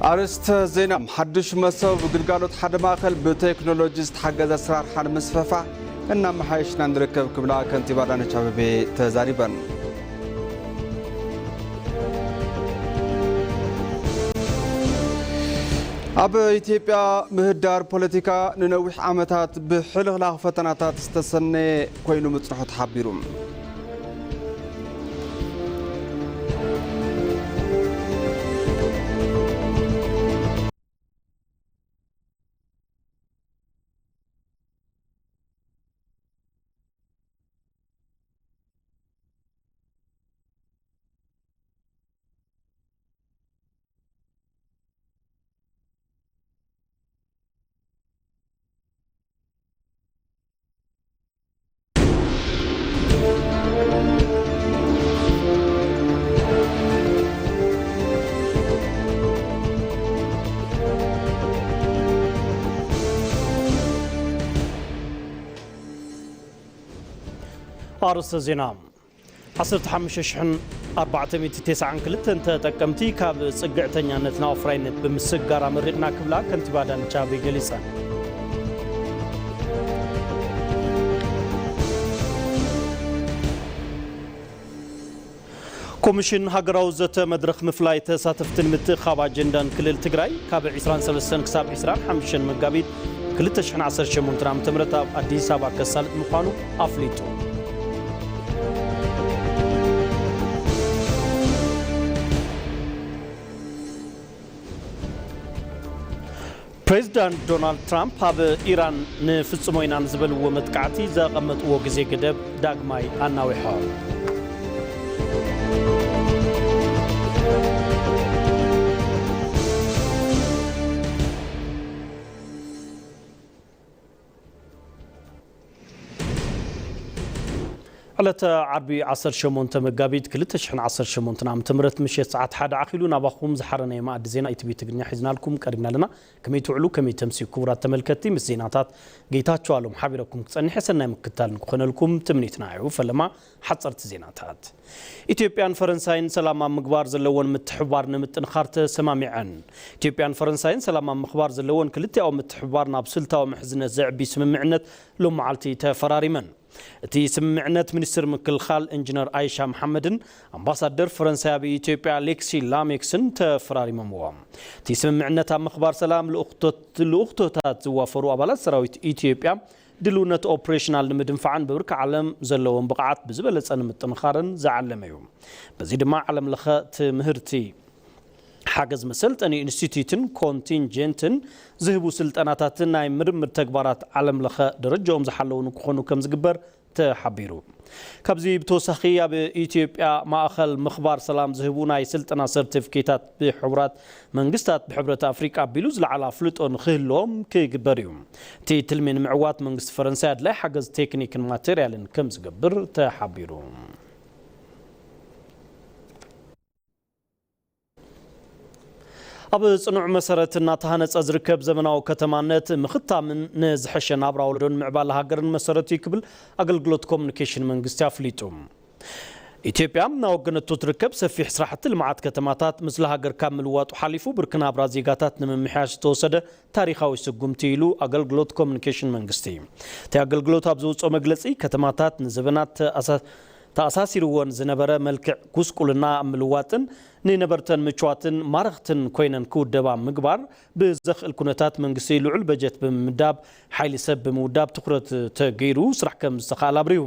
ኣርእስተ ዜና። ሓድሽ መሶብ ግልጋሎት ሓደ ማእከል ብቴክኖሎጂ ዝተሓገዘ ኣሰራርሓ ንምስፍሕፋሕ እናመሓየሽና ንርከብ ክብላ ከንቲባ ኣዳነች ኣቤቤ ተዛሪበን። ኣብ ኢትዮጵያ ምህዳር ፖለቲካ ንነዊሕ ዓመታት ብሕልኽላኽ ፈተናታት ዝተሰነየ ኮይኑ ምጽንሑ ተሓቢሩ። ኣርእስተ ዜና። ዓሰርተ ሓሙሽተ ሽሕን ኣርባዕተ ሚእቲ ተስዓን ክልተን ተጠቀምቲ ካብ ጽግዕተኛነት ናብ ኣፍራይነት ብምስግጋር ኣመሪቕና ክብላ ከንቲባ ኣዳነች ኣቤቤ ገሊጸን። ኮሚሽን ሃገራዊ ዘተ መድረኽ ምፍላይ ተሳተፍትን ምትእኻብ ኣጀንዳን ክልል ትግራይ ካብ ዕስራን ሰለስተን ክሳብ ዕስራን ሓሙሽተን መጋቢት ክልተ ሽሕን ዓሰርተ ሸሞንተን ዓመተ ምህረት ኣብ ኣዲስ ኣበባ ከሳልጥ ምዃኑ ኣፍሊጡ። ፕሬዚዳንት ዶናልድ ትራምፕ ኣብ ኢራን ንፍጽሞ ኢና ንዝበልዎ መጥቃዕቲ ዘቐመጥዎ ግዜ ገደብ ዳግማይ ኣናዊሖም። ዕለተ ዓርቢ ዓሰርተ ሸሞንተ መጋቢት ክልተ ሽሕን ዓሰርተ ሸሞንተን ዓመተ ምህረት ምሸት ሰዓት ሓደ ኣኺሉ ናባኹም ዝሓረነየ መኣዲ ዜና ኢቲቪ ትግርኛ ሒዝናልኩም ቀሪብና ኣለና። ከመይ ትውዕሉ፣ ከመይ ተምስዩ ክቡራት ተመልከትቲ? ምስ ዜናታት ጌታቸው ኣሎም ሓቢረኩም ክጸንሕ ሰናይ ምክትታል ንክኾነልኩም ትምኒትና እዩ። ፈለማ ሓጸርቲ ዜናታት። ኢትዮጵያን ፈረንሳይን ሰላም ኣብ ምግባር ዘለወን ምትሕብባር ንምጥንኻር ተሰማሚዐን። ኢትዮጵያን ፈረንሳይን ሰላም ኣብ ምኽባር ዘለወን ክልቲኣዊ ምትሕብባር ናብ ስልታዊ ምሕዝነት ዘዕቢ ስምምዕነት ሎም መዓልቲ ተፈራሪመን። እቲ ስምምዕነት ሚኒስትር ምክልኻል ኢንጂነር ኣይሻ መሓመድን ኣምባሳደር ፈረንሳይ ኣብ ኢትዮጵያ ሌክሲ ላሜክስን ተፈራሪሞምዎ። እቲ ስምምዕነት ኣብ ምኽባር ሰላም ልኡኽቶት-፣ ልኡኽቶታት ዝዋፈሩ ኣባላት ሰራዊት ኢትዮጵያ ድልውነት ኦፕሬሽናል ንምድንፋዕን ብብርኪ ዓለም ዘለዎም ብቕዓት ብዝበለጸ ንምጥንኻርን ዝዓለመ እዩ። በዚ ድማ ዓለም ለኸ ትምህርቲ ሓገዝ መሰልጠኒ ኢንስቲትዩትን ኮንቲንጀንትን ዝህቡ ስልጠናታትን ናይ ምርምር ተግባራት ዓለም ለኸ ደረጃኦም ዝሓለዉ ንክኾኑ ከም ዝግበር ተሓቢሩ። ካብዚ ብተወሳኺ ኣብ ኢትዮጵያ ማእኸል ምኽባር ሰላም ዝህቡ ናይ ስልጠና ሰርቲፊኬታት ብሕቡራት መንግስታት ብሕብረት ኣፍሪቃ ኣቢሉ ዝለዓለ ኣፍልጦ ንክህልዎም ክግበር እዩ። እቲ ትልሚ ንምዕዋት መንግስቲ ፈረንሳይ ኣድላይ ሓገዝ ቴክኒክን ማቴርያልን ከም ዝገብር ተሓቢሩ። ኣብ ጽኑዕ መሰረት እናተሃነጸ ዝርከብ ዘመናዊ ከተማነት ምኽታምን ንዝሐሸ ናብራ ወለዶን ምዕባለ ሃገርን መሰረት እዩ ክብል ኣገልግሎት ኮሙኒኬሽን መንግስቲ ኣፍሊጡ። ኢትዮጵያ እናወገነቶ ትርከብ ሰፊሕ ስራሕቲ ልምዓት ከተማታት ምስለ ሃገር ካብ ምልዋጡ ሓሊፉ ብርኪ ናብራ ዜጋታት ንምምሕያሽ ዝተወሰደ ታሪኻዊ ስጉምቲ ኢሉ ኣገልግሎት ኮሙኒኬሽን መንግስቲ። እቲ ኣገልግሎት ኣብ ዘውፅኦ መግለፂ ከተማታት ንዘበናት ተኣሳ-፣ ተኣሳሲርዎን ዝነበረ መልክዕ ጉስቁልና ኣብ ምልዋጥን ንነበርተን ምቹዋትን ማረኽትን ኮይነን ክውደባ ምግባር ብዘኽእል ኩነታት መንግስቲ ልዑል በጀት ብምምዳብ ሓይሊ ሰብ ብምውዳብ ትኹረት ተገይሩ ስራሕ ከም ዝተኻእለ ኣብሪሁ።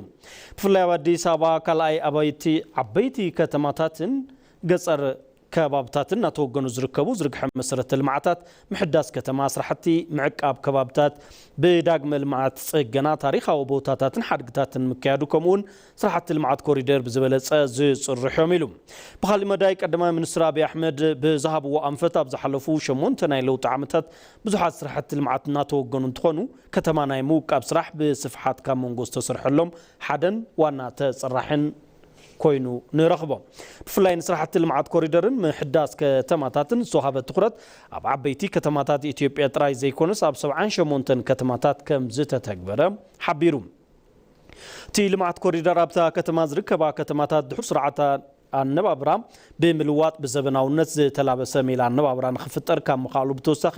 ብፍላይ ኣብ ኣዲስ ኣበባ ካልኣይ ኣባይቲ ዓበይቲ ከተማታትን ገፀር ከባብታትን እናተወገኑ ዝርከቡ ዝርግሐ መሰረተ ልምዓታት ምሕዳስ ከተማ ስራሕቲ ምዕቃብ ከባብታት ብዳግመ ልምዓት ጽገና ታሪኻዊ ቦታታትን ሓድግታትን ምክያዱ ከምኡውን ስራሕቲ ልምዓት ኮሪደር ብዝበለጸ ዝጽርሑ እዮም ኢሉ። ብኻሊእ መዳይ ቀዳማይ ሚኒስትር ኣብይ ኣሕመድ ብዝሃብዎ ኣንፈት ኣብ ዝሓለፉ ሸሞንተ ናይ ለውጢ ዓመታት ብዙሓት ስራሕቲ ልምዓት እናተወገኑ እንትኾኑ ከተማ ናይ ምውቃብ ስራሕ ብስፍሓት ካብ መንጎ ዝተሰርሐሎም ሓደን ዋና ተጸራሕን ኮይኑ ንረኽቦ። ብፍላይ ንስራሕቲ ልምዓት ኮሪደርን ምሕዳስ ከተማታትን ዝተዋሃበ ትኹረት ኣብ ዓበይቲ ከተማታት ኢትዮጵያ ጥራይ ዘይኮነስ ኣብ ሰብዓን ሸሞንተን ከተማታት ከም ዝተተግበረ ሓቢሩ። እቲ ልምዓት ኮሪደር ኣብታ ከተማ ዝርከባ ከተማታት ድሑር ስርዓታ ኣነባብራ ብምልዋጥ ብዘበናውነት ዝተላበሰ ሜላ ኣነባብራ ንኽፍጠር ካብ ምኽኣሉ ብተወሳኺ፣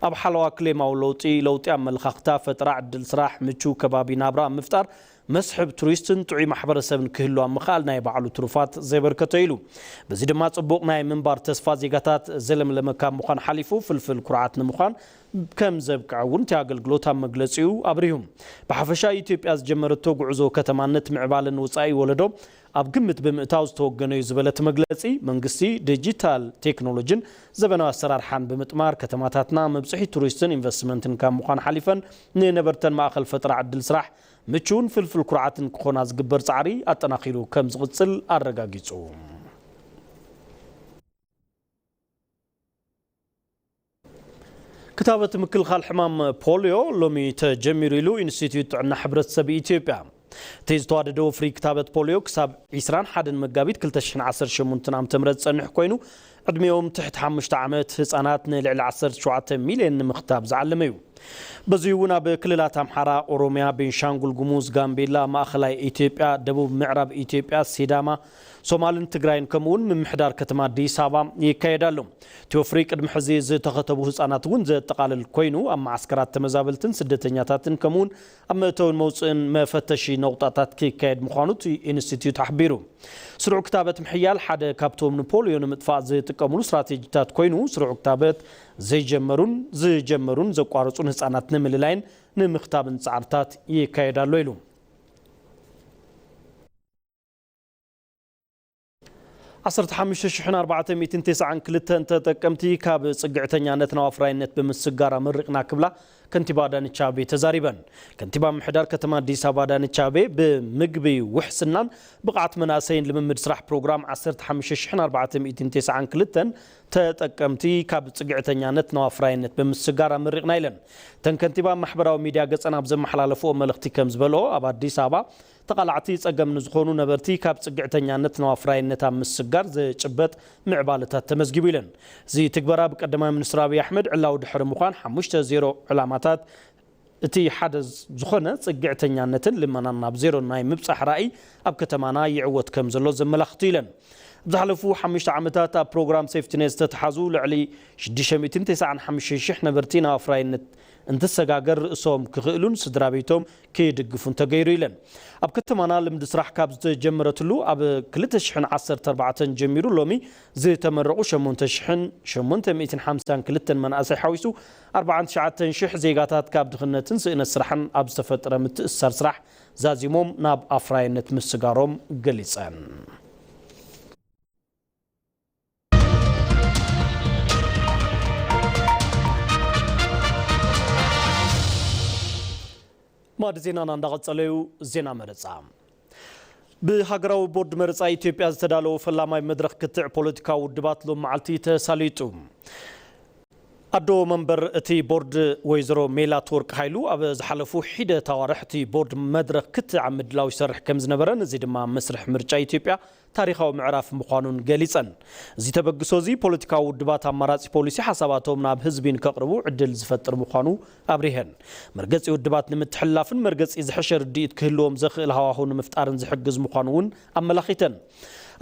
ኣብ ሓለዋ ክሌማዊ ለውጢ፣ ለውጢ ኣመለኻኽታ፣ ፈጠራ ዕድል ስራሕ፣ ምቹው ከባቢ ናብራ ኣብ ምፍጣር፣ መስሕብ ቱሪስትን ጥዑይ ማሕበረሰብን ክህሉ ኣብ ምኽኣል ናይ ባዕሉ ትሩፋት ዘበርከቶ ኢሉ። በዚ ድማ ጽቡቕ ናይ ምንባር ተስፋ ዜጋታት ዘለምለመ ካብ ምዃን ሓሊፉ፣ ፍልፍል ኩርዓት ንምዃን ከም ዘብቅዐ እውን እቲ ኣገልግሎት ኣብ መግለጺኡ ኣብሪሁ። ብሓፈሻ ኢትዮጵያ ዝጀመረቶ ጉዕዞ ከተማነት ምዕባለን ወጻኢ ወለዶ ኣብ ግምት ብምእታው ዝተወገነ እዩ ዝበለ እቲ መግለጺ፣ መንግስቲ ዲጂታል ቴክኖሎጂን ዘበናዊ ኣሰራርሓን ብምጥማር ከተማታትና መብጽሒ ቱሪስትን ኢንቨስትመንትን ካብ ምዃን ሓሊፈን ንነበርተን ማእኸል ፈጠራ ዕድል ስራሕ ምቹውን ፍልፍል ኩርዓትን ክኾና ዝግበር ጻዕሪ ኣጠናኺሩ ከም ዝቕጽል ኣረጋጊጹ። ክታበት ምክልኻል ሕማም ፖሊዮ ሎሚ ተጀሚሩ ኢሉ ኢንስቲትዩት ጥዕና ሕብረተሰብ ኢትዮጵያ። እቲ ዝተዋደደ ወፍሪ ክታበት ፖሊዮ ክሳብ ዒስራን ሓደን መጋቢት ክልተ ሽሕን ዓሰርተ ሸሞንተን ዓመተ ምህረት ዝጸንሕ ኮይኑ፣ ዕድሚኦም ትሕቲ ሓሙሽተ ዓመት ህጻናት ንልዕሊ ዓሰርተ ሸውዓተ ሚልዮን ንምኽታብ ዝዓለመ እዩ። በዚ እውን ኣብ ክልላት ኣምሓራ፣ ኦሮሚያ፣ ቤንሻንጉል ጉሙዝ፣ ጋምቤላ፣ ማእኸላይ ኢትዮጵያ፣ ደቡብ ምዕራብ ኢትዮጵያ፣ ሲዳማ፣ ሶማልን ትግራይን ከምኡ እውን ምምሕዳር ከተማ ኣዲስ ኣበባ ይካየድ ኣሎ። እቲ ወፍሪ ቅድሚ ሕዚ ዝተኸተቡ ህጻናት እውን ዘጠቓልል ኮይኑ፣ ኣብ መዓስከራት ተመዛበልትን ስደተኛታትን ከምኡ እውን ኣብ መእተውን መውፅእን መፈተሺ ነቑጣታት ክካየድ ምዃኑ እቲ ኢንስቲትዩት ኣሕቢሩ። ስሩዕ ክታበት ምሕያል ሓደ ካብቶም ንፖሊዮ ንምጥፋእ ዝጥቀሙሉ ስትራቴጂታት ኮይኑ፣ ስሩዕ ክታበት ዘይጀመሩን ዝጀመሩን ዘቋረጹን ህጻናት ንምልላይን ንምኽታብን ጻዕርታት ይካየድ ኣሎ ኢሉ። ዓሰርተ ሓሙሽተ ሽሕን ኣርባዕተ ሚእትን ተስዓን ክልተን ተጠቀምቲ ካብ ጽግዕተኛነት ናብ ኣፍራይነት ብምስጋር ኣመሪቕና ክብላ ከንቲባ ኣዳነች ኣቤቤ ተዛሪበን። ከንቲባ ምምሕዳር ከተማ ኣዲስ ኣበባ ኣዳነች ኣቤቤ ብምግቢ ውሕስናን ብቕዓት መናእሰይን ልምምድ ስራሕ ፕሮግራም ዓሰርተ ሓሙሽተ ሽሕን ኣርባዕተ ሚእትን ተስዓን ክልተን ተጠቀምቲ ካብ ጽግዕተኛነት ናብ ኣፍራይነት ብምስጋር ኣመሪቕና ኢለን። እተን ከንቲባ ኣብ ማሕበራዊ ሚድያ ገጸን ኣብ ዘመሓላለፍኦ መልእኽቲ ከም ዝበልኦ፣ ኣብ ኣዲስ ኣበባ ተቓላዕቲ ጸገም ንዝኾኑ ነበርቲ ካብ ጽግዕተኛነት ናብ ኣፍራይነት ኣብ ምስጋር ዝጭበጥ ምዕባለታት ተመዝጊቡ ኢለን። እዚ ትግበራ ብቀዳማይ ሚኒስትር ኣብይ ኣሕመድ ዕላዊ ድሕሪ ምዃን ሓሙሽተ ዜሮ ዕላማታት እቲ ሓደ ዝኾነ ጽግዕተኛነትን ልመናን ናብ ዜሮ ናይ ምብጻሕ ራእይ ኣብ ከተማና ይዕወት ከም ዘሎ ዘመላኽቱ ኢለን። ኣብ ዝሓለፉ ሓሙሽተ ዓመታት ኣብ ፕሮግራም ሴፍቲኔት ዝተተሓዙ ልዕሊ ሽዱሽተ ሚእትን ተስዓን ሓሙሽተን ሽሕ ነበርቲ ናብ ኣፍራይነት እንትሰጋገር ርእሶም ክኽእሉን ስድራ ቤቶም ክድግፉን ተገይሩ ኢለን። ኣብ ከተማና ልምዲ ስራሕ ካብ ዝተጀመረትሉ ኣብ ክልተ ሽሕን ዓሰርተ ኣርባዕተን ጀሚሩ ሎሚ ዝተመረቑ ሸሞንተ ሽሕን ሸሞንተ ሚእትን ሓምሳን ክልተን መናእሰይ ሓዊሱ ኣርባዓን ትሽዓተን ሽሕ ዜጋታት ካብ ድኽነትን ስእነት ስራሕን ኣብ ዝተፈጥረ ምትእስሳር ስራሕ ዛዚሞም ናብ ኣፍራይነት ምስጋሮም ገሊጸን። ማዕዲ ዜናና እንዳቐጸለ እዩ። ዜና መረጻ። ብሃገራዊ ቦርድ መረጻ ኢትዮጵያ ዝተዳለወ ፈላማይ መድረኽ ክትዕ ፖለቲካዊ ውድባት ሎም መዓልቲ ተሳሊጡ። ኣዶ መንበር እቲ ቦርድ ወይዘሮ ሜላት ወርቅ ሃይሉ ኣብ ዝሓለፉ ሒደት ኣዋርሕ እቲ ቦርድ መድረኽ ክትዕ ኣብ ምድላው ይሰርሕ ከም ዝነበረን እዚ ድማ መስርሕ ምርጫ ኢትዮጵያ ታሪኻዊ ምዕራፍ ምዃኑን ገሊጸን። እዚ ተበግሶ እዚ ፖለቲካዊ ውድባት ኣማራጺ ፖሊሲ ሓሳባቶም ናብ ህዝቢ ንከቕርቡ ዕድል ዝፈጥር ምዃኑ ኣብሪሀን። መርገጺ ውድባት ንምትሕልላፍን መርገጺ ዝሐሸ ርድኢት ክህልዎም ዘኽእል ሃዋሁ ንምፍጣርን ዝሕግዝ ምዃኑ እውን ኣመላኺተን።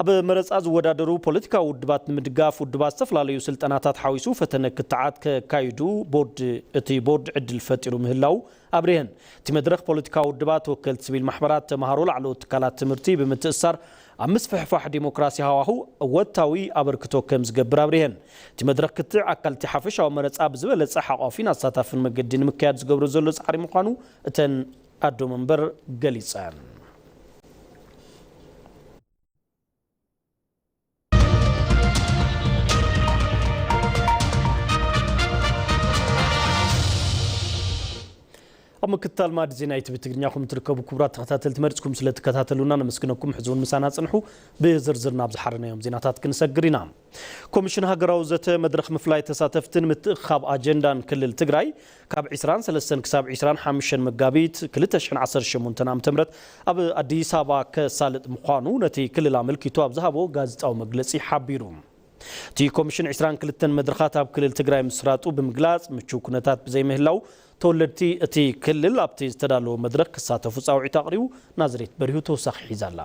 ኣብ መረጻ ዝወዳደሩ ፖለቲካዊ ውድባት ንምድጋፍ ውድባት ዝተፈላለዩ ስልጠናታት ሓዊሱ ፈተነ ክትዓት ከካይዱ ቦርድ እቲ ቦርድ ዕድል ፈጢሩ ምህላው ኣብሪሀን። እቲ መድረኽ ፖለቲካዊ ውድባት፣ ወከልቲ ሲቪል ማሕበራት፣ ተምሃሮ፣ ላዕለዎት ትካላት ትምህርቲ ብምትእስሳር ኣብ ምስፍሕፋሕ ዲሞክራሲ ሃዋሁ እወታዊ ኣበርክቶ ከም ዝገብር ኣብሪሀን። እቲ መድረኽ ክትዕ ኣካል እቲ ሓፈሻዊ መረጻ ብዝበለጸ ሓቋፊን ኣሳታፍን መገዲ ንምክያድ ዝገብሮ ዘሎ ጻዕሪ ምዃኑ እተን ኣዶ መንበር ገሊጸን። ኣብ ምክትታል ማዕዲ ዜና ኢቲቪ ትግርኛ ኹም ትርከቡ ክቡራት ተኸታተልቲ መሪጽኩም ስለ ትከታተሉና ነመስግነኩም። ሕዚ እውን ምሳና ጽንሑ። ብዝርዝር ናብ ዝሓረናዮም ዜናታት ክንሰግር ኢና። ኮሚሽን ሃገራዊ ዘተ መድረኽ ምፍላይ ተሳተፍትን ምትእኽኻብ ኣጀንዳን ክልል ትግራይ ካብ ዒስራን ሰለስተን ክሳብ ዒስራን ሓሙሽተን መጋቢት ክልተ ሽሕን ዓሰርተ ሸሞንተን ዓመተ ምህረት ኣብ ኣዲስ ኣበባ ከሳልጥ ምዃኑ ነቲ ክልል ኣመልኪቱ ኣብ ዝሃቦ ጋዜጣዊ መግለጺ ሓቢሩ። እቲ ኮሚሽን ዒስራን ክልተን መድረኻት ኣብ ክልል ትግራይ ምስራጡ ብምግላጽ፣ ምቹው ኩነታት ብዘይምህላው ተወለድቲ እቲ ክልል ኣብቲ ዝተዳለወ መድረኽ ክሳተፉ ጻውዒት ኣቕሪቡ። ናዝሬት በሪሁ ተወሳኺ ሒዛ ኣላ።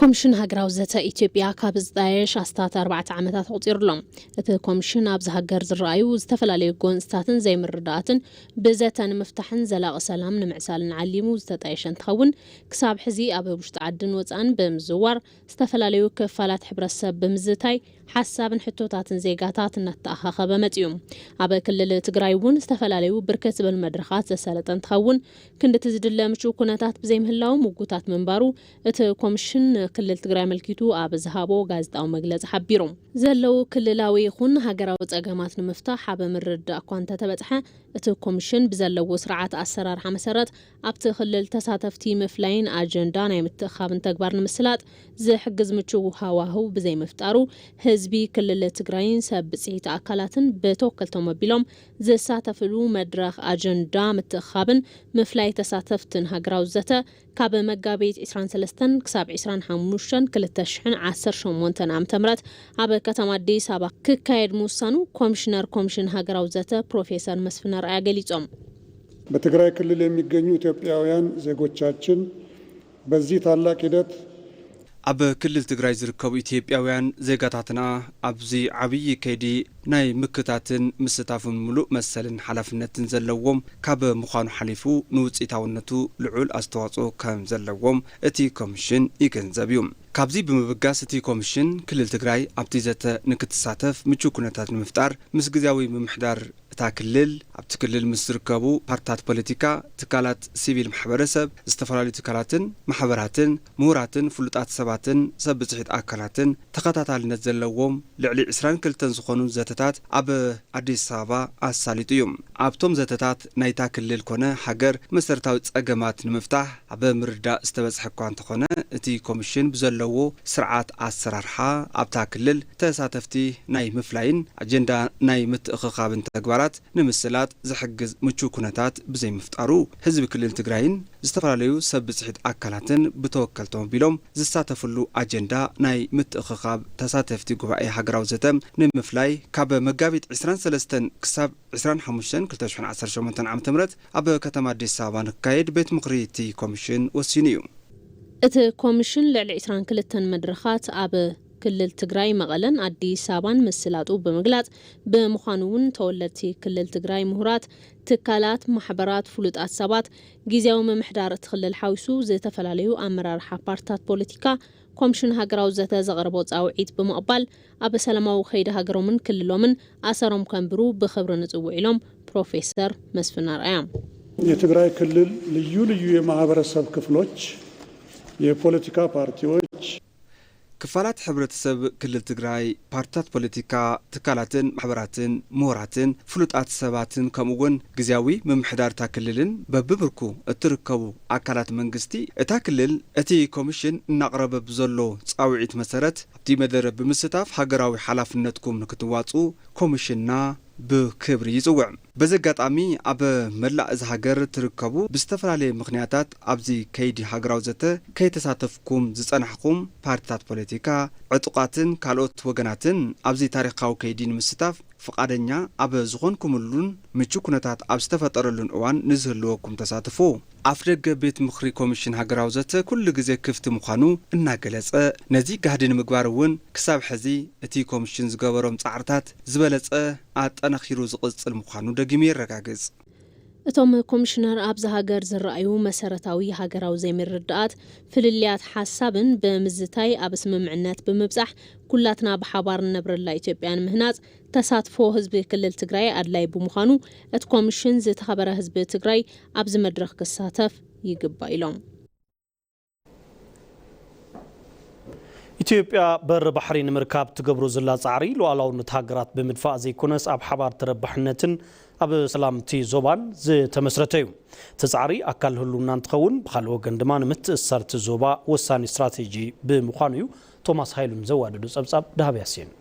ኮሚሽን ሃገራዊ ዘተ ኢትዮጵያ ካብ ዝጣየሽ ኣስታት ኣርባዕተ ዓመታት ኣቑጺሩ ኣሎ። እቲ ኮሚሽን ኣብዚ ሃገር ዝረኣዩ ዝተፈላለዩ ጎንፅታትን ዘይምርዳኣትን ብዘተ ንምፍታሕን ዘላቒ ሰላም ንምዕሳልን ዓሊሙ ዝተጣየሸ እንትኸውን፣ ክሳብ ሕዚ ኣብ ውሽጢ ዓድን ወፃእን ብምዝዋር ዝተፈላለዩ ክፋላት ሕብረተሰብ ብምዝታይ ሓሳብን ሕቶታትን ዜጋታት እናተኣኻኸበ መፂኡ። ኣብ ክልል ትግራይ እውን ዝተፈላለዩ ብርክት ዝበሉ መድረኻት ዘሳለጠ እንትኸውን፣ ክንድቲ ዝድለ ምቹው ኩነታት ብዘይምህላው ምጉታት ምንባሩ እቲ ኮሚሽን ንክልል ትግራይ ኣመልኪቱ ኣብ ዝሃቦ ጋዜጣዊ መግለፂ ሓቢሩ። ዘለዉ ክልላዊ ይኹን ሃገራዊ ፀገማት ንምፍታሕ ኣብ ምርድዳእ እኳ እንተተበፅሐ፣ እቲ ኮሚሽን ብዘለዎ ስርዓት ኣሰራርሓ መሰረት ኣብቲ ክልል ተሳተፍቲ ምፍላይን ኣጀንዳ ናይ ምትእኻብን ተግባር ንምስላጥ ዝሕግዝ ምቹው ሃዋህው ብዘይምፍጣሩ፣ ህዝቢ ክልል ትግራይን ሰብ ብፅሒት ኣካላትን ብተወከልቶም ኣቢሎም ዝሳተፍሉ መድረኽ ኣጀንዳ ምትእኻብን ምፍላይ ተሳተፍትን ሃገራዊ ዘተ ካብ መጋቢት ዕስራን ሰለስተን ክሳብ ዕስራን ሓሙሽተን ክልተ ሽሕን ዓሰርተ ሸሞንተን ዓመተ ምህረት ኣብ ከተማ ኣዲስ ኣበባ ክካየድ ምውሳኑ ኮሚሽነር ኮሚሽን ሃገራዊ ዘተ ፕሮፌሰር መስፍን ኣርኣያ ገሊጾም። በትግራይ ክልል የሚገኙ ኢትዮጵያውያን ዜጎቻችን በዚህ ታላቅ ሂደት ኣብ ክልል ትግራይ ዝርከቡ ኢትዮጵያውያን ዜጋታትና ኣብዚ ዓብዪ ከይዲ ናይ ምክታትን ምስታፍን ምሉእ መሰልን ሓላፍነትን ዘለዎም ካብ ምዃኑ ሓሊፉ ንውፅኢታውነቱ ልዑል ኣስተዋፅኦ ከም ዘለዎም እቲ ኮሚሽን ይገንዘብ እዩ። ካብዚ ብምብጋስ እቲ ኮሚሽን ክልል ትግራይ ኣብቲ ዘተ ንክትሳተፍ ምቹው ኩነታት ንምፍጣር ምስ ግዝያዊ ምምሕዳር እታ ክልል ኣብቲ ክልል ምስ ዝርከቡ ፓርትታት ፖለቲካ፣ ትካላት ሲቪል ማሕበረሰብ፣ ዝተፈላለዩ ትካላትን ማሕበራትን፣ ምሁራትን ፍሉጣት ሰባትን ሰብ ብፅሒት ኣካላትን ተኸታታልነት ዘለዎም ልዕሊ ዕስራን ክልተን ዝኾኑ ዘተታት ኣብ ኣዲስ ኣበባ ኣሳሊጡ እዩ። ኣብቶም ዘተታት ናይታ ክልል ኮነ ሃገር መሰረታዊ ፀገማት ንምፍታሕ ኣብ ምርዳእ ዝተበፅሐ እኳ እንተኾነ፣ እቲ ኮሚሽን ብዘለዎ ስርዓት ኣሰራርሓ ኣብታ ክልል ተሳተፍቲ ናይ ምፍላይን ኣጀንዳ ናይ ምትእኽኻብን ተግባራት ንምስላጥ ዝሕግዝ ምቹው ኩነታት ብዘይምፍጣሩ፣ ህዝቢ ክልል ትግራይን ዝተፈላለዩ ሰብ ብፅሒት ኣካላትን ብተወከልቶም ኣቢሎም ዝሳተፍሉ ኣጀንዳ ናይ ምትእኽኻብ ተሳተፍቲ ጉባኤ ሃገራዊ ዘተ ንምፍላይ ካብ መጋቢት ዕስራን ሰለስተን ክሳብ ዕስራን ሓሙሽተን ክልተ ሽሕን ዓሰርተ ሸሞንተን ዓመተ ምህረት ኣብ ከተማ ኣዲስ ኣበባ ንክካየድ ቤት ምኽሪ እቲ ኮሚሽን ወሲኑ እዩ። እቲ ኮሚሽን ልዕሊ ዕስራን ክልተን መድረኻት ኣብ ክልል ትግራይ መቐለን ኣዲስ ኣበባን ምስላጡ ብምግላፅ፣ ብምዃኑ እውን ተወለድቲ ክልል ትግራይ ምሁራት፣ ትካላት፣ ማሕበራት፣ ፍሉጣት ሰባት፣ ግዝያዊ ምምሕዳር እቲ ክልል ሓዊሱ ዝተፈላለዩ ኣመራርሓ ፓርትታት ፖለቲካ ኮሚሽን ሃገራዊ ዘተ ዘቕረቦ ፃውዒት ብምቕባል ኣብ ሰላማዊ ከይዲ ሃገሮምን ክልሎምን ኣሰሮም ከንብሩ ብኽብሪ ንፅውዕ ኢሎም ፕሮፌሰር መስፍን ኣርኣያ። የትግራይ ክልል ልዩ ልዩ የማህበረሰብ ክፍሎች፣ የፖለቲካ ፓርቲዎች፣ ክፋላት ሕብረተሰብ ክልል ትግራይ፣ ፓርትታት ፖለቲካ፣ ትካላትን ማሕበራትን፣ ምሁራትን ፍሉጣት ሰባትን ከምኡ እውን ግዝያዊ ምምሕዳር እታ ክልልን በብብርኩ እትርከቡ ኣካላት መንግስቲ እታ ክልል እቲ ኮሚሽን እናቕረበ ብዘሎ ፃውዒት መሰረት ኣብቲ መደረ ብምስታፍ ሃገራዊ ሓላፍነትኩም ንክትዋፅኡ ኮሚሽንና ብክብሪ ይፅውዕ። በዚ ኣጋጣሚ ኣብ መላእ እዛ ሃገር ትርከቡ ብዝተፈላለየ ምኽንያታት ኣብዚ ከይዲ ሃገራዊ ዘተ ከይተሳተፍኩም ዝፀናሕኹም ፓርትታት ፖለቲካ፣ ዕጡቓትን ካልኦት ወገናትን ኣብዚ ታሪኻዊ ከይዲ ንምስታፍ ፍቓደኛ ኣብ ዝኾንኩምሉን ምቹ ኩነታት ኣብ ዝተፈጠረሉን እዋን ንዝህልወኩም ተሳትፎ ኣፍደገ ቤት ምኽሪ ኮሚሽን ሃገራዊ ዘተ ኩሉ ግዜ ክፍቲ ምዃኑ እናገለጸ፣ ነዚ ጋህዲ ንምግባር እውን ክሳብ ሕዚ እቲ ኮሚሽን ዝገበሮም ጻዕርታት ዝበለጸ ኣጠናኺሩ ዝቕጽል ምዃኑ ደጊሙ የረጋግጽ። እቶም ኮሚሽነር ኣብዚ ሃገር ዝረኣዩ መሰረታዊ ሃገራዊ ዘይምርድኣት፣ ፍልልያት ሓሳብን ብምዝታይ ኣብ ስምምዕነት ብምብጻሕ ኩላትና ብሓባር ንነብረላ ኢትዮጵያ ንምህናጽ ተሳትፎ ህዝቢ ክልል ትግራይ ኣድላይ ብምዃኑ እቲ ኮሚሽን ዝተኸበረ ህዝቢ ትግራይ ኣብዚ መድረኽ ክሳተፍ ይግባእ ኢሎም። ኢትዮጵያ በሪ ባሕሪ ንምርካብ ትገብሮ ዘላ ጻዕሪ ሉዓላውነት ሃገራት ብምድፋእ ዘይኮነስ ኣብ ሓባር ተረባሕነትን ኣብ ሰላም እቲ ዞባን ዝተመስረተ እዩ። እቲ ጻዕሪ ኣካል ህልውና እንትኸውን ብኻልእ ወገን ድማ ንምትእስሳር እቲ ዞባ ወሳኒ ስትራቴጂ ብምዃኑ እዩ። ቶማስ ሃይሉን ዘዋደዶ ጸብጻብ ደሃብ ያሲን።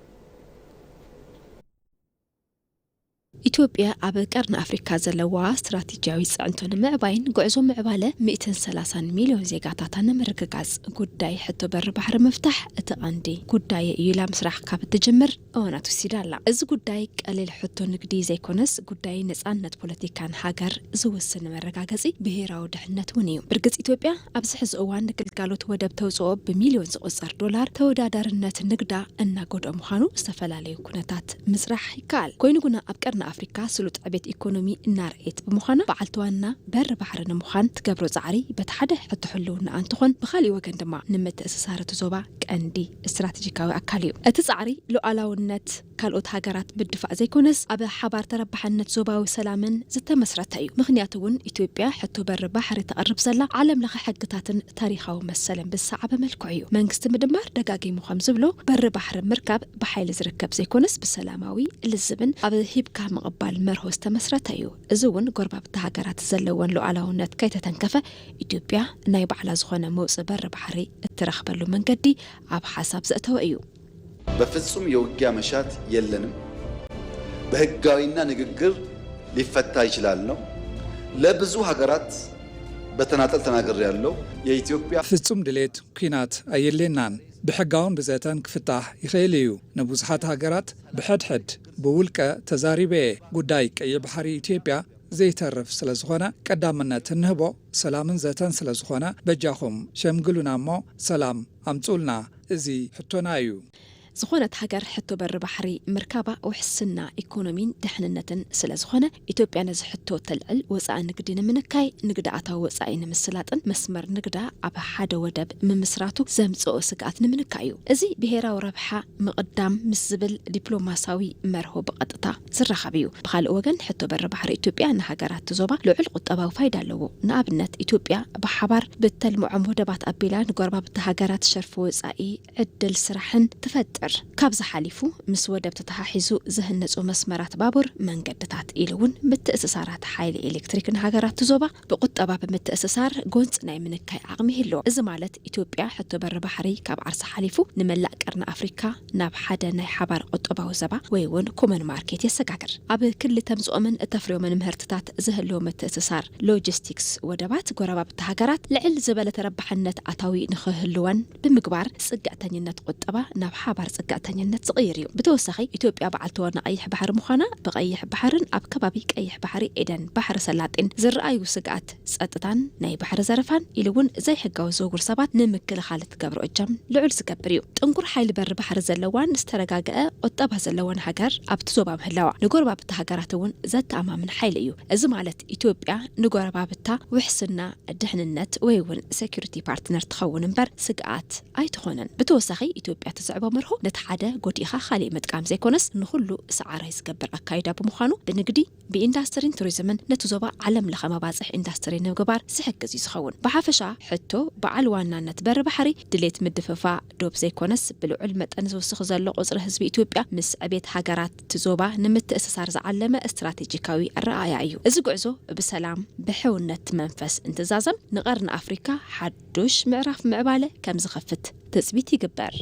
ኢትዮጵያ ኣብ ቀርኒ ኣፍሪካ ዘለዋ ስትራቴጂያዊ ፅዕንቶ ንምዕባይን ጉዕዞ ምዕባለ ሚእትን ሰላሳን ሚልዮን ዜጋታታ ንምርግጋፅ ጉዳይ ሕቶ በሪ ባሕሪ ምፍታሕ እቲ ቀንዲ ጉዳይ እዩ ኢላ ምስራሕ ካብ እትጅምር እዋናት ወሲዳ ኣላ። እዚ ጉዳይ ቀሊል ሕቶ ንግዲ ዘይኮነስ ጉዳይ ነፃነት ፖለቲካን ሃገር ዝውስን መረጋገፂ ብሄራዊ ድሕነት እውን እዩ። ብርግፅ ኢትዮጵያ ኣብዚ ሕዚ እዋን ንግልጋሎት ወደብ ተውፅኦ ብሚልዮን ዝቑፀር ዶላር ተወዳዳርነት ንግዳ እናጎድኦ ምዃኑ ዝተፈላለዩ ኩነታት ምፅራሕ ይከኣል። ኮይኑ ግና ኣብ ቀርኒ ኣፍሪካ ስሉጥ ዕቤት ኢኮኖሚ እናርኣየት ብምዃና በዓልቲ ዋና በሪ ባሕሪ ንምዃን ትገብሮ ፃዕሪ በቲ ሓደ ሕቶ ህልውና እንትኾን ብኻሊእ ወገን ድማ ንምትእስሳር እቲ ዞባ ቀንዲ ስትራቴጂካዊ ኣካል እዩ። እቲ ፃዕሪ ሉዓላውነት ካልኦት ሃገራት ምድፋእ ዘይኮነስ ኣብ ሓባር ተረባሕነት ዞባዊ ሰላምን ዝተመስረተ እዩ። ምኽንያቱ እውን ኢትዮጵያ ሕቶ በሪ ባሕሪ ተቕርብ ዘላ ዓለም ለኸ ሕግታትን ታሪኻዊ መሰልን ብዝሰዓበ መልክዑ እዩ። መንግስቲ ምድማር ደጋጊሙ ከም ዝብሎ በሪ ባሕሪ ምርካብ ብሓይሊ ዝርከብ ዘይኮነስ ብሰላማዊ ልዝብን ኣብ ሂብካ ምቕባል መርሆ ዝተመስረተ እዩ። እዚ እውን ጎረባብቲ ሃገራት ዘለወን ሉዓላውነት ከይተተንከፈ ኢትዮጵያ ናይ ባዕላ ዝኾነ መውፅኢ በሪ ባሕሪ እትረኽበሉ መንገዲ ኣብ ሓሳብ ዘእተወ እዩ። በፍጹም የውጊያ መሻት የለንም። በህጋዊና ንግግር ሊፈታ ይችላል ነው። ለብዙ ሀገራት በተናጠል ተናግሬያለሁ። የኢትዮጵያ ፍጹም ድሌት ኲናት ኣየድልየናን። ብሕጋውን ብዘተን ክፍታሕ ይኽእል እዩ። ንብዙሓት ሃገራት ብሕድሕድ ብውልቀ ተዛሪበ እየ። ጉዳይ ቀይሕ ባሕሪ ኢትዮጵያ ዘይተርፍ ስለ ዝኾነ ቀዳምነት እንህቦ ሰላምን ዘተን ስለ ዝኾነ በጃኹም ሸምግሉና እሞ ሰላም ኣምጹልና። እዚ ሕቶና እዩ። ዝኾነት ሃገር ሕቶ በሪ ባሕሪ ምርካባ ውሕስና ኢኮኖሚን ድሕንነትን ስለ ዝኾነ ኢትዮጵያ ነዚ ሕቶ ተልዕል ወፃኢ ንግዲ ንምንካይ ንግዲ ኣታዊ ወፃኢ ንምስላጥን መስመር ንግዳ ኣብ ሓደ ወደብ ምምስራቱ ዘምፅኦ ስግኣት ንምንካይ እዩ። እዚ ብሄራዊ ረብሓ ምቕዳም ምስ ዝብል ዲፕሎማሳዊ መርሆ ብቐጥታ ዝራኸብ እዩ። ብኻልእ ወገን ሕቶ በሪ ባሕሪ ኢትዮጵያ ንሃገራት ዞባ ልዑል ቁጠባዊ ፋይዳ ኣለዎ። ንኣብነት ኢትዮጵያ ብሓባር ብተልምዖም ወደባት ኣቢላ ንጎረባብቲ ሃገራት ሸርፊ ወፃኢ ዕድል ስራሕን ትፈጥር። ካብዚ ሓሊፉ ምስ ወደብ ተተሓሒዙ ዝህነፁ መስመራት ባቡር፣ መንገድታት ኢሉ እውን ምትእስሳራት ሓይሊ ኤሌክትሪክ ንሃገራት ዞባ ብቁጠባ ብምትእስሳር ጎንፂ ናይ ምንካይ ዓቕሚ ይህልዎ። እዚ ማለት ኢትዮጵያ ሕቶ በሪ ባሕሪ ካብ ዓርሳ ሓሊፉ ንመላእ ቀርኒ ኣፍሪካ ናብ ሓደ ናይ ሓባር ቁጠባዊ ዘባ ወይ እውን ኮመን ማርኬት የሰጋግር። ኣብ ክሊ ተምፅኦምን እተፍርዮምን ምህርትታት ዝህልዎ ምትእስሳር ሎጂስቲክስ ወደባት ጎረባብቲ ሃገራት ልዕል ዝበለ ተረባሕነት ኣታዊ ንኽህልወን ብምግባር ፅግዕተኝነት ቁጠባ ናብ ሓባር ፅግዕተኝነት ዝቕይር እዩ። ብተወሳኺ ኢትዮጵያ በዓልቲ ዋና ቀይሕ ባሕሪ ምዃና ብቀይሕ ባሕርን ኣብ ከባቢ ቀይሕ ባሕሪ ኤደን ባሕሪ ሰላጤን ዝረኣዩ ስግኣት ፀጥታን ናይ ባሕሪ ዘረፋን ኢሉ እውን ዘይሕጋዊ ዝውውር ሰባት ንምክልኻል እትገብሮ እጃም ልዑል ዝገብር እዩ። ጥንኩር ሓይሊ በሪ ባሕሪ ዘለዋን ዝተረጋገአ ቁጠባ ዘለዋን ሃገር ኣብቲ ዞባ ምህላዋ ንጎረባብቲ ሃገራት እውን ዘተኣማምን ሓይሊ እዩ። እዚ ማለት ኢትዮጵያ ንጎረባብታ ውሕስና ድሕንነት ወይ እውን ሴኩሪቲ ፓርትነር ትኸውን እምበር ስግኣት ኣይትኾንን። ብተወሳኺ ኢትዮጵያ ትስዕቦ መርሆ ነቲ ሓደ ጎዲእኻ ካሊእ ምጥቃም ዘይኮነስ ንኹሉ ሰዓራይ ዝገብር ኣካይዳ ብምዃኑ ብንግዲ ብኢንዳስትሪን ቱሪዝምን ነቲ ዞባ ዓለም ለኸ መባፅሕ ኢንዳስትሪ ንምግባር ዝሕግዝ እዩ ዝኸውን። ብሓፈሻ ሕቶ በዓል ዋናነት በሪ ባሕሪ ድሌት ምድፍፋእ ዶብ ዘይኮነስ ብልዑል መጠን ዝውስኽ ዘሎ ቁፅሪ ህዝቢ ኢትዮጵያ ምስ ዕቤት ሃገራት እቲ ዞባ ንምትእስሳር ዝዓለመ ስትራቴጂካዊ ኣረኣእያ እዩ። እዚ ጉዕዞ ብሰላም ብሕውነት መንፈስ እንትዛዘም ንቐርኒ ኣፍሪካ ሓዱሽ ምዕራፍ ምዕባለ ከም ዝኸፍት ትፅቢት ይግበር።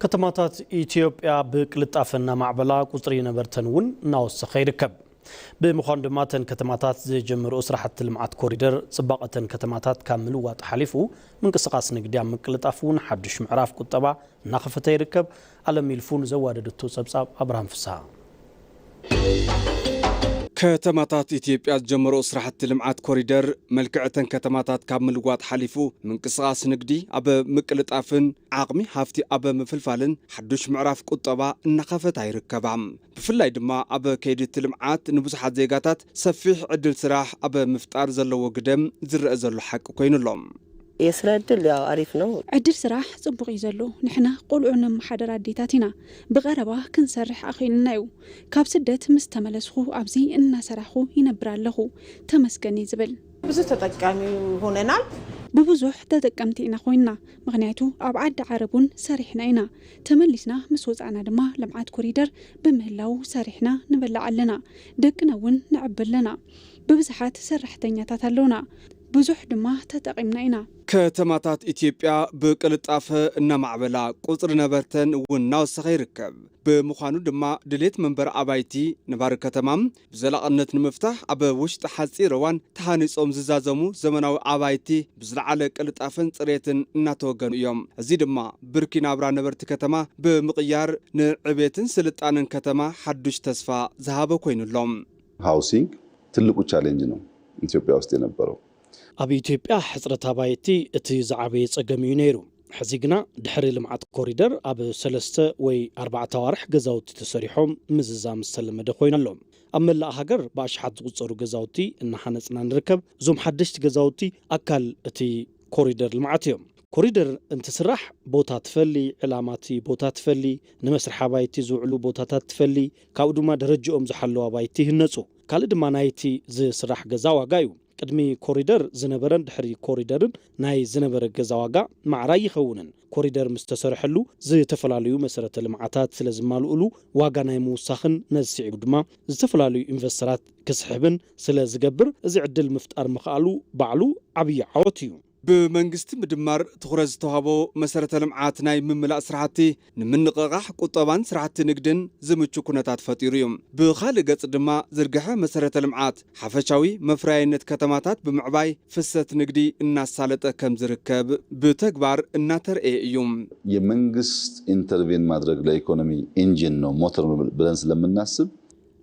ከተማታት ኢትዮጵያ ብቅልጣፈ እናማዕበላ ቁፅሪ ነበርተን እውን እናወሰኸ ይርከብ። ብምዃኑ ድማ እተን ከተማታት ዝጀመርኦ ስራሕቲ ልምዓት ኮሪደር ፅባቐ እተን ከተማታት ካብ ምልዋጥ ሓሊፉ ምንቅስቓስ ንግዲ ኣብ ምቅልጣፍ እውን ሓዱሽ ምዕራፍ ቁጠባ እናኸፈተ ይርከብ። ኣለም ይልፉ ንዘዋደደቶ ፀብፃብ ኣብርሃም ፍስሃ። ከተማታት ኢትዮጵያ ዝጀመርኦ ስራሕቲ ልምዓት ኮሪደር መልክዕ እተን ከተማታት ካብ ምልዋጥ ሓሊፉ ምንቅስቓስ ንግዲ ኣብ ምቅልጣፍን ዓቕሚ ሃፍቲ ኣብ ምፍልፋልን ሓዱሽ ምዕራፍ ቁጠባ እናኸፈታ ይርከባ። ብፍላይ ድማ ኣብ ከይዲ እቲ ልምዓት ንብዙሓት ዜጋታት ሰፊሕ ዕድል ስራሕ ኣብ ምፍጣር ዘለዎ ግደ ዝረአ ዘሎ ሓቂ ኮይኑ ኣሎ። የስራ እድል ያው አሪፍ ነው። ዕድል ስራሕ ጽቡቕ እዩ ዘሎ። ንሕና ቆልዑ ነመሓደር ኣዴታት ኢና። ብቐረባ ክንሰርሕ ኣኽኢሉና እዩ። ካብ ስደት ምስ ተመለስኹ ኣብዚ እናሰራሕኹ ይነብር ኣለኹ። ተመስገን እዩ ዝብል። ብዙ ተጠቃሚ ሆነናል። ብብዙሕ ተጠቀምቲ ኢና ኮይንና፣ ምኽንያቱ ኣብ ዓዲ ዓረብ እውን ሰሪሕና ኢና። ተመሊስና ምስ ወጻእና ድማ ልምዓት ኮሪደር ብምህላው ሰሪሕና ንበልዕ ኣለና። ደቅና እውን ነዕቢ ኣለና። ብብዝሓት ሰራሕተኛታት ኣለውና። ብዙሕ ድማ ተጠቒምና ኢና። ከተማታት ኢትዮጵያ ብቅልጣፈ እናማዕበላ፣ ቁጽሪ ነበርተን እውን እናወሰኸ ይርከብ። ብምዃኑ ድማ ድሌት መንበሪ ኣባይቲ ነባሪ ከተማ ብዘላቕነት ንምፍታሕ ኣብ ውሽጢ ሓጺር እዋን ተሃኒጾም ዝዛዘሙ ዘመናዊ ኣባይቲ ብዝለዓለ ቅልጣፈን ጽሬትን እናተወገኑ እዮም። እዚ ድማ ብርኪ ናብራ ነበርቲ ከተማ ብምቕያር ንዕቤትን ስልጣንን ከተማ ሓዱሽ ተስፋ ዝሃበ ኮይኑ ኣሎ። ሃውሲንግ ትልቁ ቻሌንጅ ነው ኢትዮጵያ ውስጥ የነበረው። ኣብ ኢትዮጵያ ሕፅረት ኣባይቲ እቲ ዝዓበየ ፀገም እዩ ነይሩ። ሕዚ ግና ድሕሪ ልምዓት ኮሪደር ኣብ ሰለስተ ወይ ኣርባዕተ ኣዋርሕ ገዛውቲ ተሰሪሖም ምዝዛም ዝተለመደ ኮይኑ ኣሎ። ኣብ መላእ ሃገር ብኣሽሓት ዝቑፀሩ ገዛውቲ እናሃነፅና ንርከብ። እዞም ሓደሽቲ ገዛውቲ ኣካል እቲ ኮሪደር ልምዓት እዮም። ኮሪደር እንትስራሕ ቦታ ትፈሊ፣ ዕላማ እቲ ቦታ ትፈሊ፣ ንመስርሒ ኣባይቲ ዝውዕሉ ቦታታት ትፈሊ፣ ካብኡ ድማ ደረጅኦም ዝሓለዉ ኣባይቲ ይህነፁ። ካልእ ድማ ናይቲ ዝስራሕ ገዛ ዋጋ እዩ። ቅድሚ ኮሪደር ዝነበረን ድሕሪ ኮሪደርን ናይ ዝነበረ ገዛ ዋጋ ማዕረ ኣይኸውንን። ኮሪደር ምስ ተሰርሐሉ ዝተፈላለዩ መሰረተ ልምዓታት ስለ ዝማልኡሉ ዋጋ ናይ ምውሳኽን ነዚ ስዒቡ ድማ ዝተፈላለዩ ኢንቨስተራት ክስሕብን ስለ ዝገብር እዚ ዕድል ምፍጣር ምኽኣሉ ባዕሉ ዓብዪ ዓወት እዩ። ብመንግስቲ ምድማር ትኹረት ዝተዋህቦ መሰረተ ልምዓት ናይ ምምላእ ስራሕቲ ንምንቕቓሕ ቁጠባን ስራሕቲ ንግድን ዝምቹ ኩነታት ፈጢሩ እዩ። ብኻልእ ገፅ ድማ ዝርግሐ መሰረተ ልምዓት ሓፈሻዊ መፍረያይነት ከተማታት ብምዕባይ ፍሰት ንግዲ እናሳለጠ ከም ዝርከብ ብተግባር እናተርኤ እዩ። የመንግስት ኢንተርቬን ማድረግ ለኢኮኖሚ ኢንጂን ነው ሞተር ነው ብለን ስለምናስብ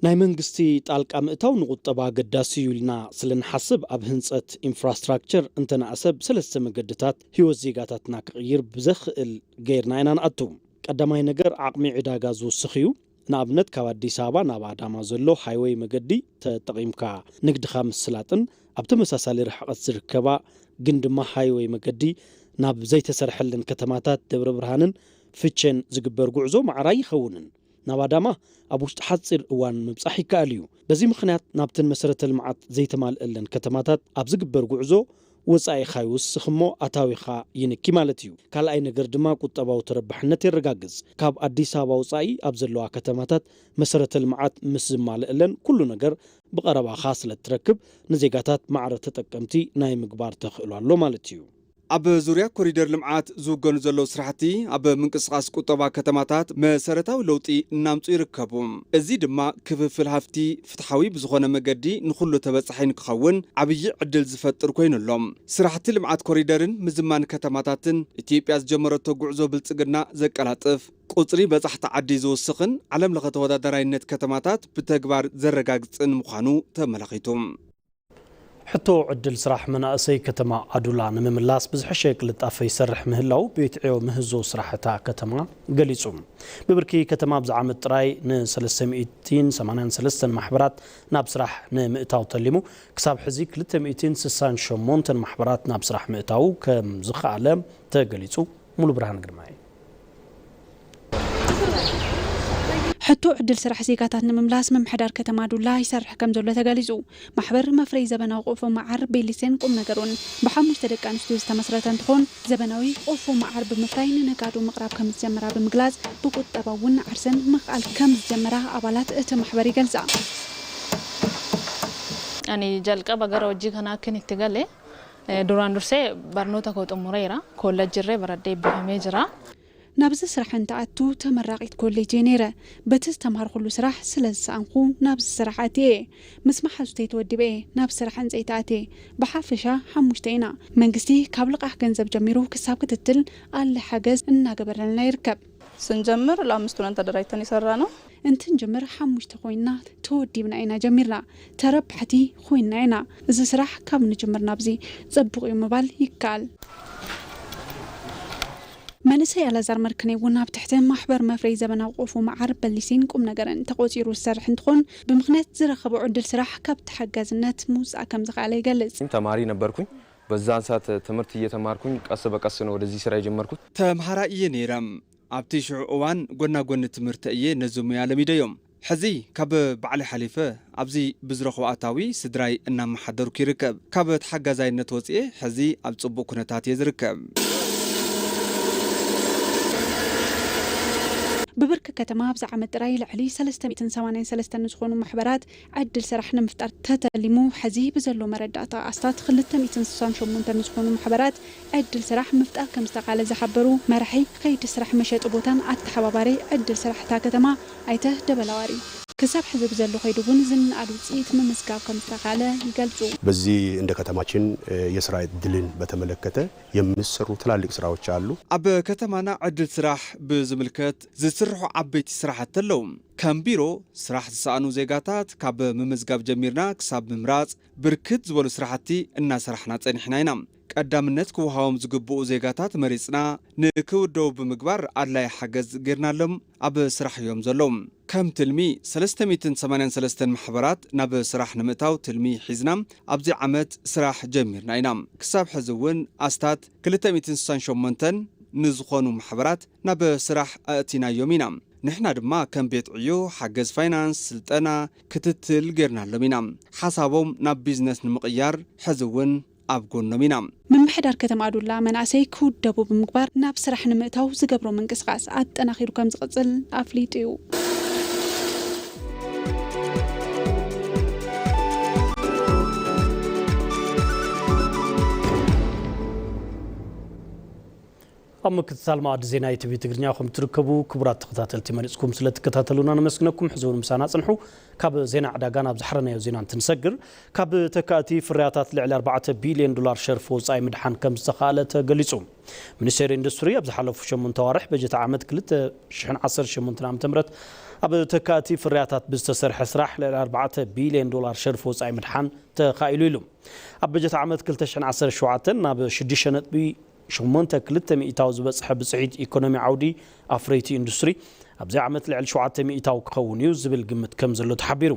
ናይ መንግስቲ ጣልቃ ምእታው ንቁጠባ ኣገዳሲ እዩ ኢልና ስለ ንሓስብ ኣብ ህንፀት ኢንፍራስትራክቸር እንተነኣሰ ብሰለስተ መገድታት ህይወት ዜጋታትና ክቕይር ብዘኽእል ገይርና ኢና ንኣቱ። ቀዳማይ ነገር ዓቕሚ ዕዳጋ ዝውስኽ እዩ። ንኣብነት ካብ ኣዲስ ኣበባ ናብ ኣዳማ ዘሎ ሃይወይ መገዲ ተጠቒምካ ንግድኻ ምስላጥን ኣብ ተመሳሳሊ ርሕቐት ዝርከባ ግን ድማ ሃይወይ መገዲ ናብ ዘይተሰርሐለን ከተማታት ደብረ ብርሃንን ፍቼን ዝግበር ጉዕዞ ማዕረ ኣይኸውንን። ናብ ኣዳማ ኣብ ውሽጢ ሓፂር እዋን ምብፃሕ ይከኣል እዩ። በዚ ምኽንያት ናብተን መሰረተ ልምዓት ዘይተማልአለን ከተማታት ኣብ ዝግበር ጉዕዞ ወፃኢኻ ይውስኽ እሞ ኣታዊኻ ይንኪ ማለት እዩ። ካልኣይ ነገር ድማ ቁጠባዊ ተረባሕነት የረጋግፅ። ካብ ኣዲስ ኣበባ ወፃኢ ኣብ ዘለዋ ከተማታት መሰረተ ልምዓት ምስ ዝማልአለን ኩሉ ነገር ብቐረባኻ ስለ እትረክብ ንዜጋታት ማዕረ ተጠቀምቲ ናይ ምግባር ተኽእሎ ኣሎ ማለት እዩ። ኣብ ዙርያ ኮሪደር ልምዓት ዝውገኑ ዘለዉ ስራሕቲ ኣብ ምንቅስቓስ ቁጠባ ከተማታት መሰረታዊ ለውጢ እናምፁ ይርከቡ። እዚ ድማ ክፍፍል ሃፍቲ ፍትሓዊ ብዝኾነ መገዲ ንኹሉ ተበፃሒ ንክኸውን ዓብዪ ዕድል ዝፈጥር ኮይኑ ኣሎ። ስራሕቲ ልምዓት ኮሪደርን ምዝማን ከተማታትን ኢትዮጵያ ዝጀመረቶ ጉዕዞ ብልፅግና ዘቀላጥፍ፣ ቁፅሪ በፃሕቲ ዓዲ ዝውስኽን ዓለም ለኸ ተወዳዳራይነት ከተማታት ብተግባር ዘረጋግፅን ምዃኑ ተመላኺቱ። ሕቶ ዕድል ስራሕ መናእሰይ ከተማ ኣዱላ ንምምላስ ብዝሕሸ ቅልጣፈ ይሰርሕ ምህላው ቤት ዕዮ ምህዞ ስራሕ እታ ከተማ ገሊጹ። ብብርኪ ከተማ ኣብዚ ዓመት ጥራይ ን383 ማሕበራት ናብ ስራሕ ንምእታው ተሊሙ ክሳብ ሕዚ 268 ማሕበራት ናብ ስራሕ ምእታው ከም ዝኸኣለ ተገሊጹ። ሙሉ ብርሃን ግርማይ። ሕቶ ዕድል ስራሕ ዜጋታት ንምምላስ ምምሕዳር ከተማ ዱላ ይሰርሕ ከም ዘሎ ተገሊጹ። ማሕበር መፍረይ ዘበናዊ ቆፎ መዓር ቤሊሴን ቁም ነገሩን ብሓሙሽተ ደቂ ኣንስትዮ ዝተመስረተ እንትኾን ዘበናዊ ቆፎ መዓር ብምፍራይ ንነጋዶ ምቕራብ ከም ዝጀመራ ብምግላጽ ብቁጠባ እውን ዓርሰን ምኽኣል ከም ዝጀመራ ኣባላት እቲ ማሕበር ይገልጻ። Ani jalqaba gara hojii kanaa akkin itti gale duraan dursee barnoota koo xumureera. Koollajjirree baradhee eebbifamee jira. ናብዚ ስራሕ እንትኣቱ ተመራቒት ኮሌጅ እየ ነይረ። በቲ ዝተምሃርኩሉ ስራሕ ስለ ዝሰኣንኩ ናብዚ ስራሕ ኣትየ እየ። ምስ መሓዙተይ ተወዲበ እየ ናብ ስራሕ ዕንፀይቲ ኣትየ። ብሓፈሻ ሓሙሽተ ኢና። መንግስቲ ካብ ልቓሕ ገንዘብ ጀሚሩ ክሳብ ክትትል ኣለ ሓገዝ እናገበረልና ይርከብ። ስንጀምር ለአምስት ሆነን ተደራጅተን የሰራ ነው። እንትንጅምር ሓሙሽተ ኮይና ተወዲብና ኢና ጀሚርና። ተረባሕቲ ኮይና ኢና። እዚ ስራሕ ካብ ንጅምር ናብዚ ፅቡቕ እዩ ምባል ይከኣል። መንእሰይ ኣላዛር መርክነይ እውን ኣብ ትሕቲ ማሕበር መፍረይ ዘበናዊ ቆፎ መዓር በሊሲን ቁም ነገርን ተቆፂሩ ዝሰርሕ እንትኾን ብምኽንያት ዝረኸቦ ዕድል ስራሕ ካብ ተሓጋዝነት ምውፃእ ከም ዝኸኣለ ይገልፅ። ተማሪ ነበርኩኝ። በዛን ሰዓት ትምህርት እየተማርኩኝ ቀስ በቀስ ነው ወደዚህ ስራ የጀመርኩት። ተምሃራይ እየ ነይረ። ኣብቲ ሽዑ እዋን ጎና ጎኒ ትምህርቲ እየ ነዚ ሙያ ለሚደዮ። ሕዚ ካብ ባዕለይ ሓሊፈ ኣብዚ ብዝረኽቦ ኣታዊ ስድራይ እናመሓደርኩ ይርከብ። ካብ ተሓጋዛይነት ወፅኤ ሕዚ ኣብ ፅቡቕ ኩነታት እየ ዝርከብ። ብርኪ ከተማ ኣብዚ ዓመት ጥራይ ልዕሊ ሰለስተ ሚእትን ሰማንያን ሰለስተን ንዝኾኑ ማሕበራት ዕድል ስራሕ ንምፍጣር ተተሊሙ፣ ሕዚ ብዘሎ መረዳእታ ኣስታት ክልተ ሚእትን ስሳን ሸሞንተን ንዝኾኑ ማሕበራት ዕድል ስራሕ ምፍጣር ከም ዝተኻለ ዝሓበሩ መራሒ ከይዲ ስራሕ መሸጢ ቦታን ኣተሓባባሪ ዕድል ስራሕ እታ ከተማ ኣይተ ደበላ ዋሪ፣ ክሳብ ሕዚ ብዘሎ ከይዱ እውን ዝነኣድ ውፅኢት ምምዝጋብ ከም ዝተኻለ ይገልፁ። በዚህ እንደ ከተማችን የስራ እድልን በተመለከተ የሚሰሩ ትላልቅ ስራዎች አሉ። ኣብ ከተማና ዕድል ስራሕ ብዝምልከት ዝስርሑ ዓበይቲ ስራሕቲ ኣለዉ። ከም ቢሮ፣ ስራሕ ዝሰኣኑ ዜጋታት ካብ ምምዝጋብ ጀሚርና ክሳብ ምምራፅ ብርክት ዝበሉ ስራሕቲ እናሰራሕና ፀኒሕና ኢና። ቀዳምነት ክወሃቦም ዝግብኡ ዜጋታት መሪፅና ንክውደቡ ብምግባር ኣድላይ ሓገዝ ጌርናሎም ኣብ ስራሕ እዮም ዘለዉ። ከም ትልሚ ሰለስተ ሚእትን ሰማንያን ሰለስተን ማሕበራት ናብ ስራሕ ንምእታው ትልሚ ሒዝና ኣብዚ ዓመት ስራሕ ጀሚርና ኢና። ክሳብ ሕዚ እውን ኣስታት ክልተ ሚእትን ስሳን ሸሞንተን ንዝኾኑ ማሕበራት ናብ ስራሕ ኣእቲናዮም ኢና። ንሕና ድማ ከም ቤት ዕዮ ሓገዝ ፋይናንስ፣ ስልጠና፣ ክትትል ጌርናሎም ኢና። ሓሳቦም ናብ ቢዝነስ ንምቕያር ሕዚ እውን ኣብ ጎኖም ኢና። ምምሕዳር ከተማ ኣዱላ መናእሰይ ክውደቡ ብምግባር ናብ ስራሕ ንምእታው ዝገብሮ ምንቅስቓስ ኣጠናኺሩ ከም ዝቕፅል ኣፍሊጡ እዩ። ኣብ ምክትታል መኣዲ ዜና ኢቲቪ ትግርኛ ከም ትርከቡ ክቡራት ተኸታተልቲ መሪጽኩም ስለ ትከታተሉና ነመስግነኩም። ሕዚ እውን ምሳና ጽንሑ። ካብ ዜና ዕዳጋ ናብ ዝሓረናዮ ዜና እንትንሰግር፣ ካብ ተካእቲ ፍርያታት ልዕሊ ኣርባዕተ ቢልዮን ዶላር ሸርፊ ወጻኢ ምድሓን ከም ዝተኻእለ ተገሊጹ። ሚኒስቴር ኢንዱስትሪ ኣብ ዝሓለፉ ሸሞንተ ኣዋርሕ በጀት ዓመት ክልተ ሽሕን ዓሰርተ ሸሞንተን ዓመተ ምህረት ኣብ ተካእቲ ፍርያታት ብዝተሰርሐ ስራሕ ልዕሊ ኣርባዕተ ቢልዮን ዶላር ሸርፊ ወጻኢ ምድሓን ተኻኢሉ ኢሉ። ኣብ በጀት ዓመት ክልተ ሽሕን ዓሰርተ ሸውዓተን ናብ ሽዱሽተ ነጥቢ ሸሞንተ ክልተ ሚእታዊ ዝበጽሐ ብጽሒት ኢኮኖሚ ዓውዲ ኣፍረይቲ ኢንዱስትሪ ኣብዚ ዓመት ልዕሊ ሸውዓተ ሚእታዊ ክኸውን እዩ ዝብል ግምት ከም ዘሎ ተሓቢሩ።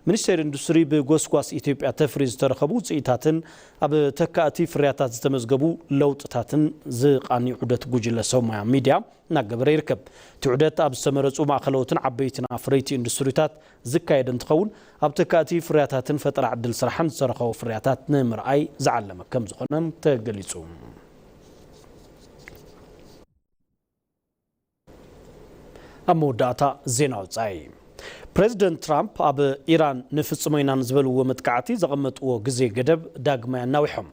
ሚኒስቴር ኢንዱስትሪ ብጎስጓስ ኢትዮጵያ ተፍሪ ዝተረኸቡ ውጽኢታትን ኣብ ተካእቲ ፍርያታት ዝተመዝገቡ ለውጥታትን ዝቓኒ ዑደት ጉጅለ ሰማያ ሚድያ እናገበረ ይርከብ። እቲ ዑደት ኣብ ዝተመረጹ ማእኸለዎትን ዓበይትን ኣፍረይቲ ኢንዱስትሪታት ዝካየድ እንትኸውን፣ ኣብ ተካእቲ ፍርያታትን ፈጠራ ዕድል ስራሕን ዝተረኸቡ ፍርያታት ንምርኣይ ዝዓለመ ከም ዝኾነ ተገሊጹ። ኣብ መወዳእታ ዜና ወጻኢ። ፕሬዚደንት ትራምፕ ኣብ ኢራን ንፍጽሞ ኢና ንዝበልዎ መጥቃዕቲ ዘቐመጥዎ ግዜ ገደብ ዳግማይ ኣናዊሖም።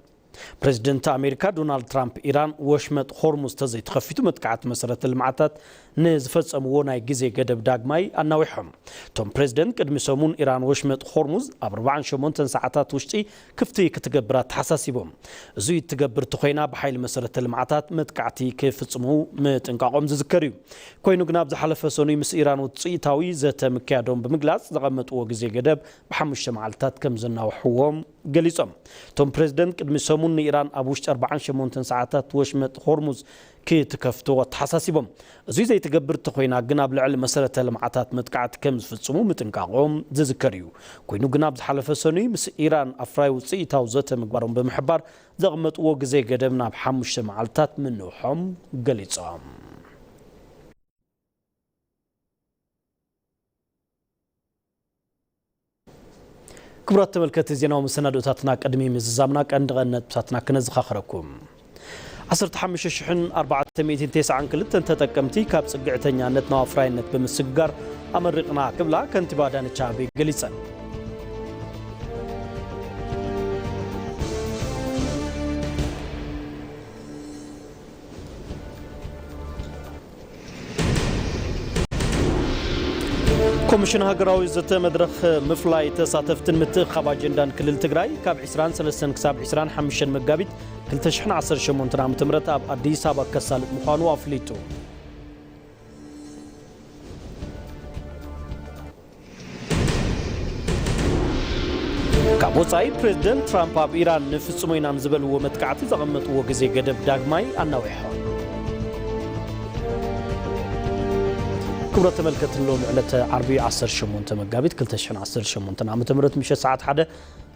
ፕሬዚደንት ኣሜሪካ ዶናልድ ትራምፕ ኢራን ወሽመጥ ሆርሙዝ ተዘይተኸፊቱ መጥቃዕቲ መሰረተ ልምዓታት ንዝፈጸምዎ ናይ ግዜ ገደብ ዳግማይ ኣናዊሖም። እቶም ፕሬዚደንት ቅድሚ ሰሙን ኢራን ወሽመጥ ሆርሙዝ ኣብ ኣርባዓን ሸሞንተን ሰዓታት ውሽጢ ክፍቲ ክትገብር ኣተሓሳሲቦም። እዙይ እትገብር እንተኾይና ብሓይሊ መሰረተ ልምዓታት መጥቃዕቲ ክፍጽሙ ምጥንቃቖም ዝዝከር እዩ። ኮይኑ ግና ኣብ ዝሓለፈ ሰኑይ ምስ ኢራን ውፅኢታዊ ዘተ ምክያዶም ብምግላጽ ዘቐመጥዎ ግዜ ገደብ ብሓሙሽተ መዓልታት ከም ዘናውሕዎም ገሊጾም። እቶም ፕሬዚደንት ቅድሚ ሰሙን ንኢራን ኣብ ውሽጢ ኣርባዓን ሸሞንተን ሰዓታት ወሽመጥ ሆርሙዝ ክትከፍቶ ኣተሓሳሲቦም። እዙይ ዘይትገብር እንተኾይና ግን ኣብ ልዕሊ መሰረተ ልምዓታት መጥቃዕቲ ከም ዝፍጽሙ ምጥንቃቖም ዝዝከር እዩ። ኮይኑ ግን ኣብ ዝሓለፈ ሰኑይ ምስ ኢራን ኣፍራይ ውፅኢታዊ ዘተ ምግባሮም ብምሕባር ዘቐመጥዎ ግዜ ገደብ ናብ ሓሙሽተ መዓልታት ምንውሖም ገሊጾም። ክቡራት ተመልከቲ ዜናዊ መሰናዶታትና ቅድሚ ምዝዛምና ቀንዲ ቀንዲ ነጥብታትና ክነዘኻኽረኩም። ዓሰርተ ሓሙሽተ ሽሕን ኣርባዕተ ሚእትን ተስዓን ክልተን ተጠቀምቲ ካብ ጽግዕተኛነት ናብ ኣፍራይነት ብምስግጋር ኣመሪቕና ክብላ ከንቲባ ኣዳነች ኣቤቤ ገሊጸን። ኮሚሽን ሃገራዊ ዘተ መድረኽ ምፍላይ ተሳተፍትን ምትእኻብ ኣጀንዳን ክልል ትግራይ ካብ ዕስራን ሰለስተን ክሳብ ዕስራን ሓሙሽተን መጋቢት ክልተ ሽሕን ዓሰርተ ሸሞንተን ዓመተ ምህረት ኣብ ኣዲስ ኣበባ ከሳልጥ ምዃኑ ኣፍሊጡ። ካብ ወጻኢ ፕሬዝደንት ትራምፕ ኣብ ኢራን ንፍጽሞ ኢና ንዝበልዎ መጥቃዕቲ ዘቐመጥዎ ግዜ ገደብ ዳግማይ ኣናዊሖም። ክቡራት ተመልከትቲ ሎሚ ዕለተ ዓርቢ ዓሰርተ ሸሞንተ መጋቢት ክልተ ሽሕን ዓሰርተ ሸሞንተን ዓመተ ምህረት ምሸት ሰዓት ሓደ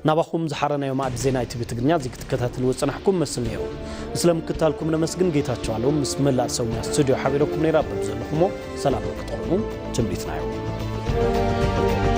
ናባኹም ዝሓረናዮ ማዕዲ ዜና ኢቲቪ ትግርኛ እዚ ክትከታተልዎ ዝጸናሕኩም መስል ነይሩ። ንስለ ምክታልኩም ነመስግን። ጌታቸው ኣለዉ ምስ መላእ ሰብ ሙያ ስቱድዮ ሓቢረኩም ነይራ። በብዘለኹሞ ሰላም ክትኾኑ ትምኒትና እዩ።